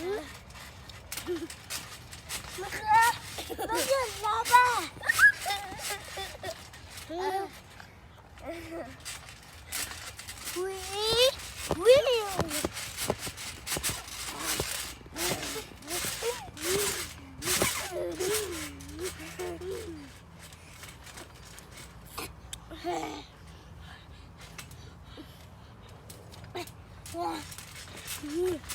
မဃၢ, မဃၢလီၤဘၣ်. ဝံၤ, ဝံၤ.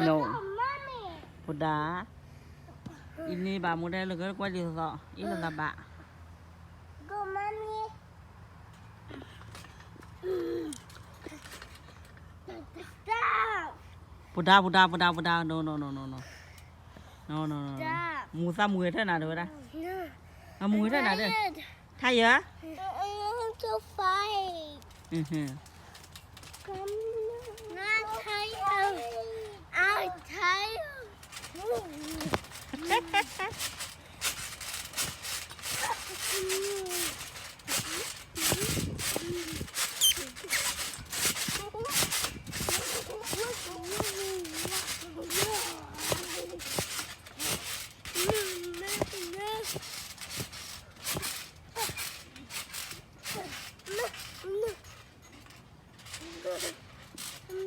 No. ပဒါ, အံၤန့ၣ်ဘၣ်မူဒဲလၢကကွဲလံသီ, အံၤလၢသးဘၣ်. ပဒါ, ပဒါ, ပဒါ, ပဒါ, no, no, no, no, no. မူသးမူဂဲၤထၢၣ်နၤတဝဲဒၣ်, မူဂဲၤထၢၣ်နၤတ, ထါယၢ, I'm tired. I'm tired. I'm tired.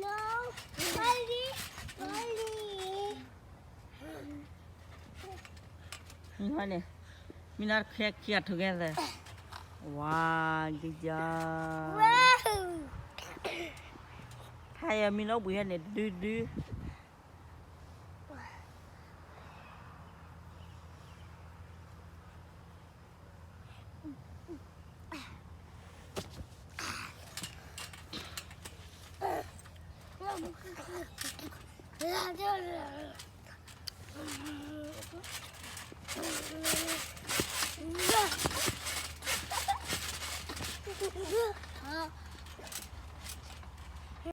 No, Polly, Polly. မ့ၢ်န့ၣ်, မ့ၢ်န့ၣ် can't get together. Wow, good job. Wow. ထါယၢမ့ၢ်လၢဘှံးဟဲန့ၣ် ဒုဒု.